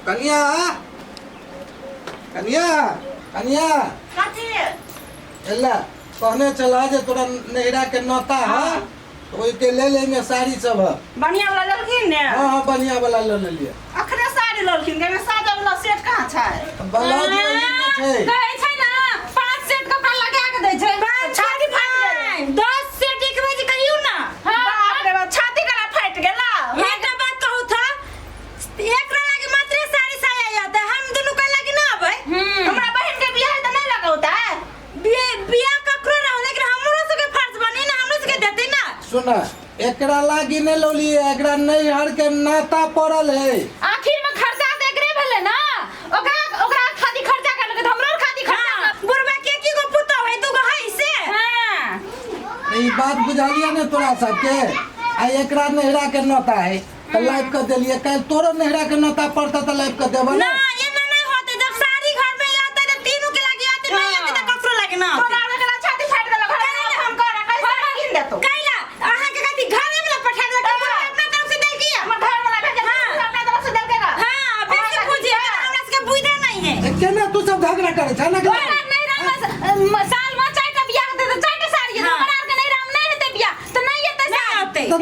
कनिया, कनिया, कनिया। कथी? एला कहने चला जे तोरा नैहरा के नौता है, तो ओइके ले लेंगे साड़ी सब है। बढ़िया वाला लेलखिन ने? हाँ हाँ, बढ़िया वाला ले लेलिए। अखने साड़ी लेलखिन, एमे सादा वाला सेट कहाँ छै? ब्लाउज ओहि में छै। कहै छै ने, 5 सेट कपड़ा लगा के दै छै। छाती फाटि गेलै। 10 सेट एक बजे कहियौ ना। बाप रे बाप, छाती गला फाटि गेला। एकटा बात कहू था, एकरा लागी मात्रे साड़ी साया आते, हम दुनू के लागी ना आबै। हमरा बहिन के बियाह त नहीं लगौता। बियाह ककरो ना हो, लेकिन हमरो सबके फर्ज बनी ना, हमरो सबके देते ना। सुना, एकरा लागी नहीं लौलिए, एकरा नैहर के नाता पड़ल है। आखिर में खर्चा त एकरे भेलै ना, ओकरा ओकरा खाली खर्चा करलकै त हमरो खाली खर्चा। हाँ, बुढ़बा के की गो पुतौ है, दूगो है से। हां। ई बात बुझलिए ने तोरा सबके? आ एकरा नैहरा के नाता है तो लाइव कर देलिए, कल तोरो नैहरा के नाता पड़ता तो लाइव कर देबो ना। ना। एना नहीं होते, जब सारी घर में आते तो तीनों के लागी आते, नहीं आते तो ककरो लागी ना आते। तोरा एकरा छाती फाटि गेल, घर में हम कर कैसे कीन देतौ? कैला अहाँ के कथी घर में ना पठा देलक? बुढ़बा अपना तरफ से देलकी है। हमर घर वाला भेजल, अपना तरफ से देलकै गा। हां, बेसी बुझी हमरा सबके बुझे नहीं है। ए, केना तू सब झगड़ा करे छै ना? ओकरा नहीं राम साल में चारिटा बियाह हेतै तऽ चारिटा साड़ी हेतै। हमरा आरके नहीं राम नहीं हेतै बियाह तऽ नहीं हेतै साड़ी। तऽ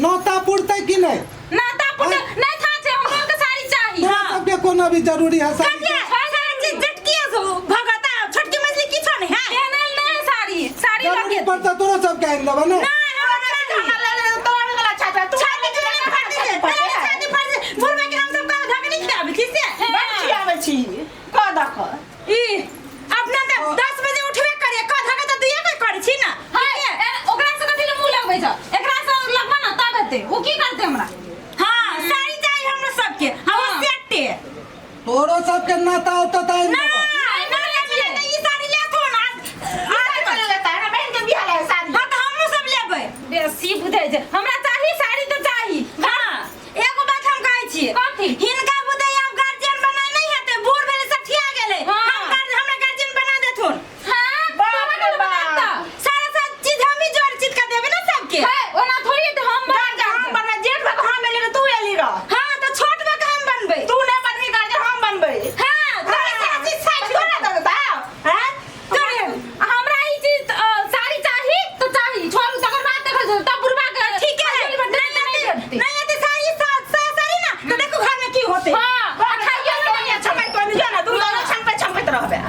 नौता पुरतै कि नहि? नाता पुरतै नहीं था छै, हमरो के साड़ी चाही। तोरा सबके कोनो भी जरूरी है साड़ी? कथिया साड़ी चीज जटकी भगता छोटकी मछली किछो नहीं है, पहनल नहीं है साड़ी, साड़ी जरूरी लगे पड़ता तोरो सबके आनि देबऽ ने। नहीं, हमरा चाही। हमरा ले ले, तोरा वाला छाती, तू छाती के फाटि छै, तोरा छाती फाटि छै। बुढ़बा के हम सब का धकनी खिलाबै छी से बड खियाबै छी कह दऽ कऽ। ई अपना तऽ 10 बजे उठबे करिए, कह धके तऽ दुइये के करै छी ना। ओकरा से कथी ले मुंह लगबै छ? एकरा से लगबा ना तब हेतै। ओ की करतै हमरा? हां, साड़ी चाही हमरा सबके, हम सेटे। तोरो सबके नाता होता तऽ आनि ना देबऽ। ना लेबै तऽ ई साड़ी लेथो ना। साड़ी कोन लेता? हमरा बहिन के बियाह ले साड़ी। हां, तऽ हमहूँ सब लेबै। बेसी बुझै छै, हमरा चाही साड़ी तऽ चाही। हां, एगो बात हम कहै छी। कथी? हिनका बुते आब गार्जियन बनाय नहीं हेतै, बूढ़ भेलै, सठिया गेलै। हम हमरा गार्जियन बना देथुन। हां, बाप तोरा रे के बाप। बनाता सारा सब चीज हम ही जोड़ चित के देबै ना सबके। है ओना थोड़ी हेतै, हम बना गार्जियन हम बनबै, जेठ भऽ कऽ हम एली रह, तू एली रह। हां, तऽ छोट भऽ कऽ हम बनबै। तू नहीं बनबी गार्जियन, हम बनबै। हां, तोरा सारा चीज साइड तोरा दऽ देता हैं? तोरे हमरा ई चीज साड़ी चाही तो चाही, छोड़ू तकर बाद देखल जेतै, तब बुढ़बा के ठीक है। नहीं नहीं नहीं हेतै साड़ी, साड़ी ना तो देखो घर में की होते। हां, आ खाइयो तो नहीं छमकै तो नहीं ना, दुनू दोनों छमकै छमकैत रहबे।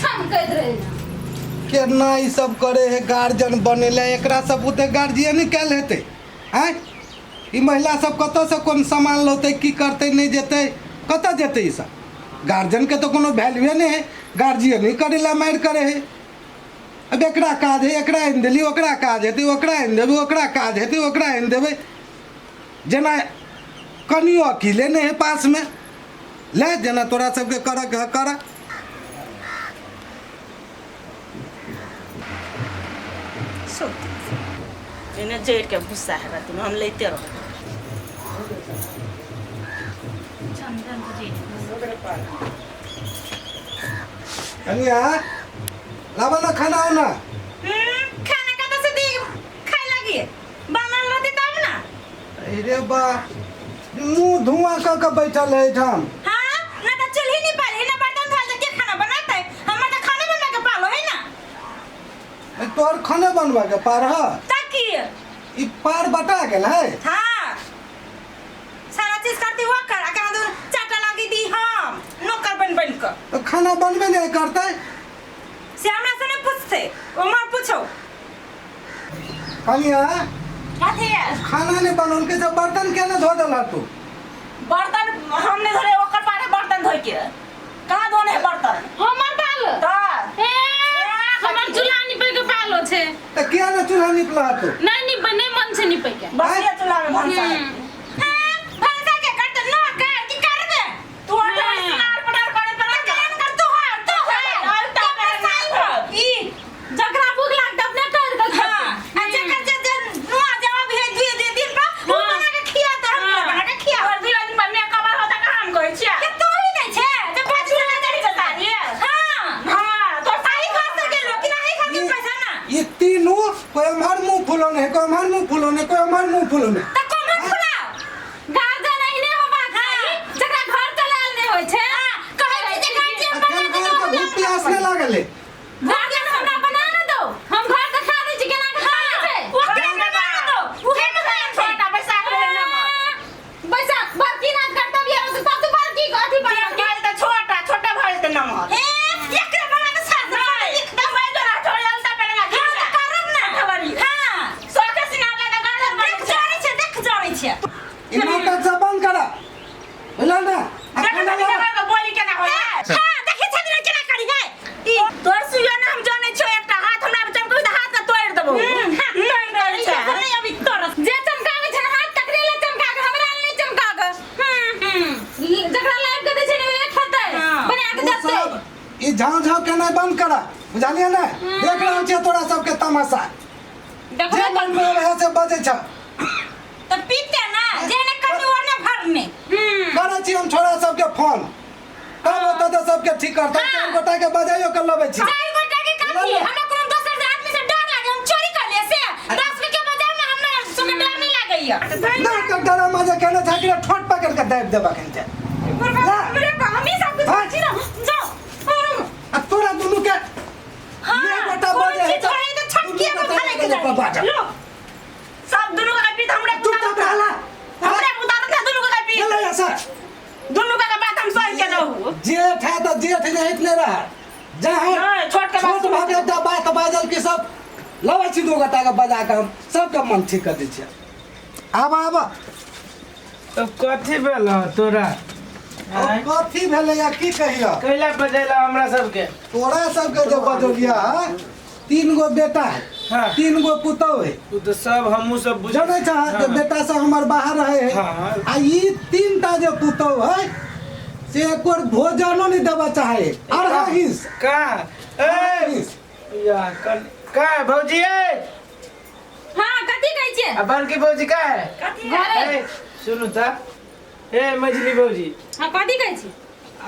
छमकैत रहै। केना ई सब करे है गार्जियन बनेला? एकरा सब बुते गार्जियन कैल हेतै? आँय, ई महिला सब कतऽसँ कोन सामान लौतै, की करतै, नहि जेतै, कतऽ जेतै ई सब? गार्जियनके तऽ कोनो वैल्यूए नहि है, गार्जियन ही करै लए मारि करै है। अब एकरा काज है, एकरा आनि देली, ओकरा काज हेतै, ओकरा आनि देबै, ओकरा काज हेतै, ओकरा आनि देबै। जेना कनियो अकीले नहि है पासमे। ले, जेना तोरा सबके करऽके है कर। एने जड़ि के भुस्सा हेबे तुम, हम लैते रहब। कनिया, लाबऽ ना खाना उना। खाना कतऽ से दी खाय लागी? बनल रहती तब ना। अरे बा, मुंह धुआं कऽ के बैठल है एहिठाम। हाँ ना, तऽ चूल्ही नहीं पाले ना बर्तन धोल, तऽ के खाना बनातै? हमर तऽ खाना बनबै के पालो है ना। ए, तोहर खाने बनबै के पार ह? तऽ की? ई पार बटा गेल है। हाँ, सारा चीज करती वो कर, आ कहाँ दूर चाटा लागी दी हम नौकर बन बन के। तो खाना बनबे नहीं करतै? से हमरा से नहीं पूछते, उमर पूछो। कनिया। कथी है? खाना नहीं बनौल के जब बर्तन के ने धो देला तू? बर्तन हम नहीं धोले, ओकर पारे बर्तन धोइ के। कहाँ धोने है बर्तन? हमर पाल तऽ ए, हमर चूल्हा निपै के पालो छै। तऽ किया ने चूल्हा निपला तू? नहीं निपै, नहीं मन छै निपै के। बसिया चूल्हा में भनसा है। हाँ, भनसा के करते न कर की करबे? तू आटा सिनार पटार करे पर कल्याण कर तू हर तू हर और तू साई हो। ई जकरा भूख लागत अपने कर के हां, आ जकर जे जे नुआ जवाब है दुई दुई दिन पर वो बना के खिया, त हम बना के खिया। और दुई दिन पर मेकअप होता कहाँ हम कहै छियै? के तू ही नहीं छे जे पाँच चूल्हा चढ़ी के साड़ी। हां हां, तो साही खा सके लो कि नहीं खा के पैसा ना। ई तीनू कोई हमार मुंह फुलौने है, कोई हमार मुंह फुलौने, कोई हमार मुंह फुलौने। त कमर फुला गार्जियन एहने होबाक चाही जकरा घर चलायल बजनाइ बंद कर बुझलियै ने देख रहल छियै तोरा सबके तमाशा देखबे जे मन में आबै है से बजै छ तऽ पीते ना जेने कमी ओने भरने करै छी हम छोरा सबके फोन तब होतै तऽ सबके ठीक करतै चारि गोटा के बजाइयो के लबै छी चारि गोटा के काफी हमरा कोनो दोसर आदमी से डर लागे हम चोरी कर ले से 10 के बाजार में हमरा सुन डर नहीं लागैया ना तऽ डरामा जे केने छै ठोट पकड़ के दाबि देबक हिनके ला। हमरे हमी सब कुछ हाँ। छी ना जाओ आ तोरा दुनू के हाँ, ये गोटा कोनो बजे है चीज होय तऽ छटकिए दुनू पर गोटा फले के एक जाय। बाजऽ। लो सब दुनू का पीत हमरे चुपचाप रहला हमरे उतारत है दुनू का पीत चलो सर दुनू का बात हम सही के रहू जेठ है तऽ जेठ रहित नहि रह जहाँ नहीं, छोट के बात छोट भऽ गेल तऽ बात बाजल कि सब लबै छी दू गोटा के बजा के हम सबके मन ठीक कर दै छियै आब आब तब कथी भेल हँ तोरा आँय? कथी भेलै या की कहियो कैला बजेला हमरा सबके तोरा सबके जे बजौलिया है तीन गो बेटा है हाँ। तीन गो पुतहु है उ तऽ सब हमहूँ सब बुझ जनै छह जे बेटा सब हमर बाहर रहे है हाँ। आ ई तीन टा जे पुतहु है से एकर भोजनो नहीं देबा चाहे अढ़ा हिंस का ए हिंस या कल का है भौजी ए हां कथी कहै छियै आ बड़की भौजी का है घरे ए सुनू त ए मझली भौजी हां कथी कहै छी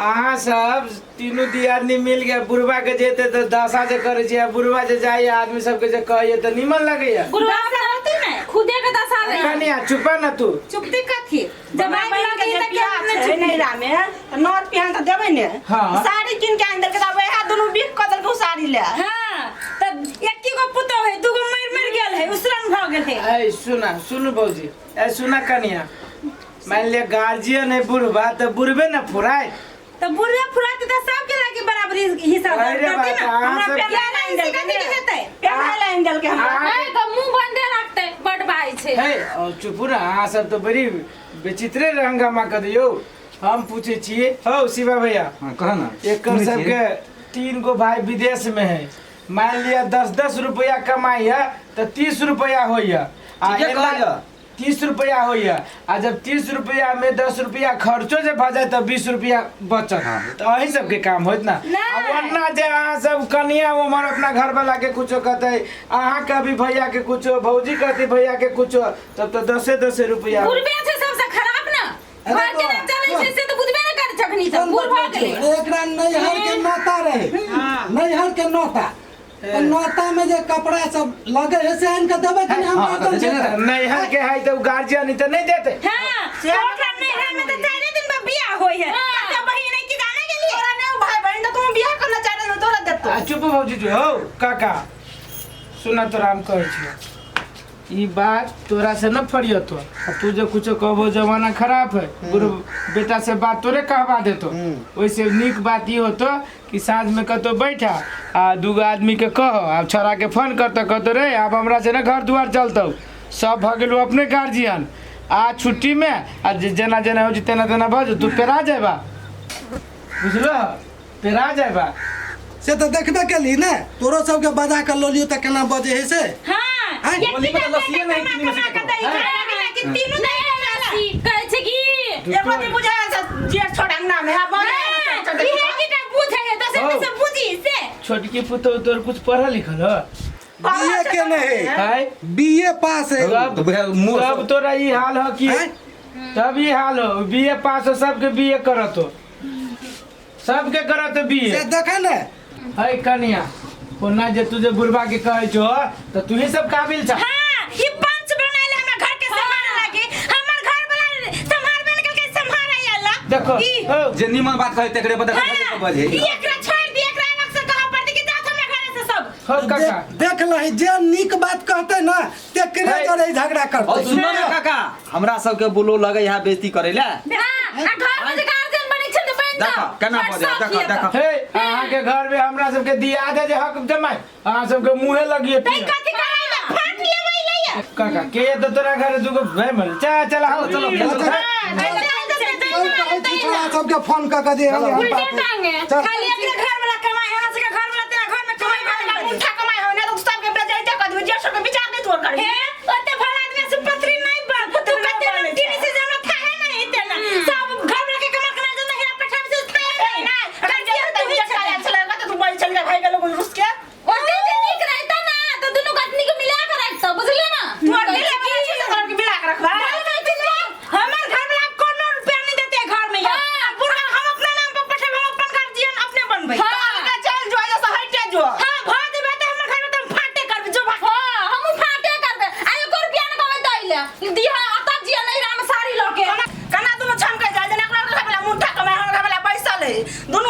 अहाँ सब तीनू दियादनी मिल के बुढ़वा के जेते तऽ दशा जे करै छियै आ बुढ़वा जे जाइए आदमी सबके जे कहैए तऽ निमन लगैया गुरुआ होती ने खुदे के दशा रहे कनिया चुपा न तू चुपती कथी जब आगि बहिन के लगी जे तऽ बियाह के छै चुपती नैहरा में तऽ नौत पिहान तऽ देबै ने हाँ। साड़ी कीन के आनि देलकै तऽ वएह दुनू बिक कऽ देलकै ओ साड़ी ले हाँ तब एक्की गो पुतोह है दूगो मर मर गेल है उसरन भऽ गेल है ऐ सुना सुनू भौजी ऐ सुना कनिया मान लिअ गार्जियन है बुढ़वा तऽ बुढ़बे ने फुराय तऽ बुढ़वे फुराते तऽ सबके लागे बराबरी हिसाब अरे करते बात, ना अहाँ हमरा सब- पेन्हाइ ला आनि देलकै कथी के हेतै पेन्हाइ ला आनि देलकै हमरा अहाँ- नहीं तो मुंह बंदे रखते बड़ भाई छे हे और चुपू ना अहाँ सब तऽ बड़ी विचित्रे हंगामा कर दियौ हम पूछै छियै हौ शिवा भैया हाँ कह ना एकर सुनै छियै। सबके तीन गो भाई विदेश में है मान लिअ दस दस रुपया कमाई है तऽ 30 रुपया होइया आ ठीके एना कहलियै। 30 रुपया होइया आ जब 30 रुपया में 10 रुपया खर्चो जे भऽ जाय तऽ 20 रुपया बचत हाँ। तऽ अही सबके काम होइत ना नहि। आ वरना जे अहाँ सब कनिया उमर अपना घर वाला के कुछो कहतै अहाँ कभी भैया के कुछो भौजी कहती भैया के कुछो तब तऽ दसे दसे रुपया बुढ़बे छे सबसे खराब ना अरे घर केना तो- चलै छै से तऽ बुझबे नहि करै छखनी सब कोन बूढ़ भऽ बतबै गेलै छौ? एकरा नैहर के नौता रहे नैहर के नौता तऽ नौता में जे कपड़ा सब लगे है से आनि के देबै कि हम हाँ, गर्दन तऽ छै देबै। नैहर के है तऽ गार्जियन तऽ नहि देतै हाँ ओकरा नैहरा में तऽ चारे दिन पर बियाह होय है हाँ। कते बहिन है की जाने गेलिए तोरा नहि भाई बहिन तऽ तू बियाह करना चाहे ने तोरा देतो आ चुप भौजी जो हौ काका सुना तोरा हम कहै छियौ ई बात तोरा से न फरियतो आ तू जे कुछो कहबो जमाना खराब है गुरु बेटा से बात तोरे कहवा देतो ओइसे नीक बात ई होतो कि साँझ में कतौ बैठा आ दूगो आदमी के कहो आब छोड़ा के फोन करतो कहतो रे आब हमरा से न घर दुआर चलतौ सब भऽ गेलौ अपने गार्जियन आ छुट्टी में आ जे जेना जेना होइ छै तेना तेना भऽ जेतौ तू पेरा जेबा बुझलो पेरा जेबा से तऽ देखबे केली ने तोरो सबके बजा के लऽ लियौ तऽ केना बजै है से हाँ आँय, एक बोली में टा तऽ लस्सिए बेटा नहि कमा किनी में कमा के दै छै, लगे कि तीनू नहि लस्सी कहै छै कि एगो दिन बुझाय से जेठ छोट अंगना में है बोले हाँ, इहे की टा बुझै है दोसर हौ। से बुझी से छोटकी पुतहु तोर कुछ पढ़ल लिखल हो बीए केने है है बीए पास है तब तऽ बुझायल मुँह तब तोरा ई हाल हो कि आँय? तब ई हाल हो बीए पास हो सबके बीए करत हो सबके करत हो बीए से देखे ने है कनिया कोना जे तू जे बुढ़बा के कहै छो तऽ तू ही सब काबिल छ हाँ ई पंच बनाइले हमरा घर के संभाले लागी हमर घर वाला संभालबे न केलकै संभारे आइला देखो ई हो जे निमन बात कहै तेकरे पर हाँ, देखा बजे ई एकरा छोड़ दी एकरा अलग से कहऽ पड़तै कि जाओ हमरा घरे से सब हो काका देख लही जे नीक बात कहते ना तेकरे है। जरे झगड़ा और करते सुनो ने काका हमरा सबके बोलो लगे यहाँ बेइज्जती करे ला हाँ, आ घर में जे गार्जियन बनै छै तऽ बनि देखा जाओ केना बड़ बजै शौक देखा यऽ देखा हे अहाँ के घर में हमरा सबके दिया दे जे हक जमाई अहाँ सबके मुँहे लगिए तै कथी कराइला फाट लेबै लैया काका के ये तो तोरा घर दुगो भाई मर चल चल आओ चलो, चलो, चलो। हाँ, चल कहै छी छोड़ा सबके फोन कऽ के जे हम उल्टे टांगे चल खाली एकरे घर वाला कमाई हमरा सबके घर वाला तेरा घर में कमाई वाला कमाई मुठा कमाई हो ना तो सबके बेइज्जती कर दू जेठ सबके विचार नहीं तोड़ कर हे ओते भला आदमी से पथरी नहीं बन तू कते नमकीन से हमरा थाहे नहीं तेना सब घर वाला के कमा कमा जो नहीं पठावे से उतना नहीं ना अगर जेठ तू जेठ चल गया तो तू बोल चल गया भाई बनबै हाँ। अलगे चल जो जैसे हटे जो हां भ जेबै त हमर घर में त हम फाटे करबै जो भाग हां हमहु फाटे करबै आ एको रुपया न कमे दैले दिहा अतः जिया नहीं राम साड़ी लके कना दुनू छमके जाय जेना ओकरा घर वाला मुठा कमाय हमरा घर वाला बैसल है दुनू